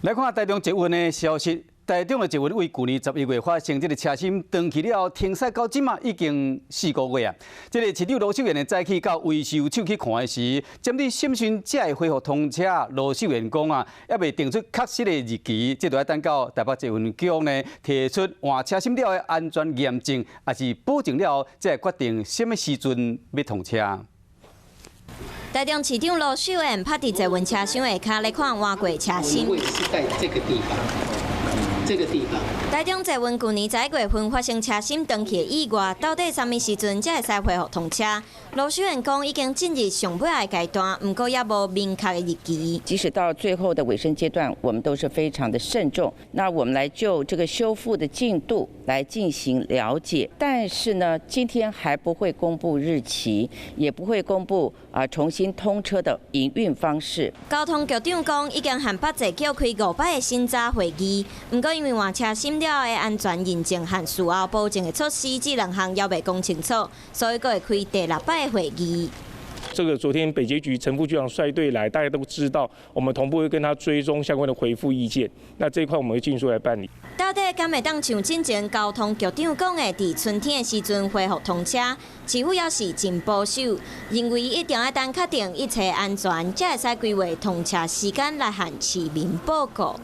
來看台中捷運的消息。台中的捷運為舊年11月發生這个車芯斷去了後，停駛到這馬已經4個月啊。這个市長盧秀燕呢，早起到維修廠去看的時，針對啥時陣才會恢復通車，盧秀燕講啊，猶未定出確實的日期，這就愛等到台北捷運局呢提出換車芯了的安全驗證，抑是保證了後，才會決定啥物時陣欲通車。台中市長盧秀燕趴佇捷運車廂下跤咧看換過車芯。位置是在這個地方，這個地方。台中捷運舊年11月份發生車芯斷去的意外，到底啥物時陣才會使恢復通車？盧秀燕講已經進入上尾的階段，毋過猶無明確的日期。即使到最後的尾聲階段，我們都是非常的慎重。那我們來就這個修復的進度來進行了解，但是呢，今天還不會公布日期，也不會公布啊重新通車的營運方式。交通局長講，已經和北捷局開五擺的審查會議，毋過因為換車芯了的安全認證和事後保證的措施，這兩項猶未講清楚，所以閣會開第六擺的會議。這個昨天北捷局陳副局長率隊來，大家都知道，我們同步會跟他追蹤相關的回復意見。那這一塊我們會盡速來辦理。到底敢會當像進前交通局長講的，佇春天的時陣恢復通車？市府猶是真保守，認為一定愛等確定一切安全，才會使規劃通車時間來向市民報告。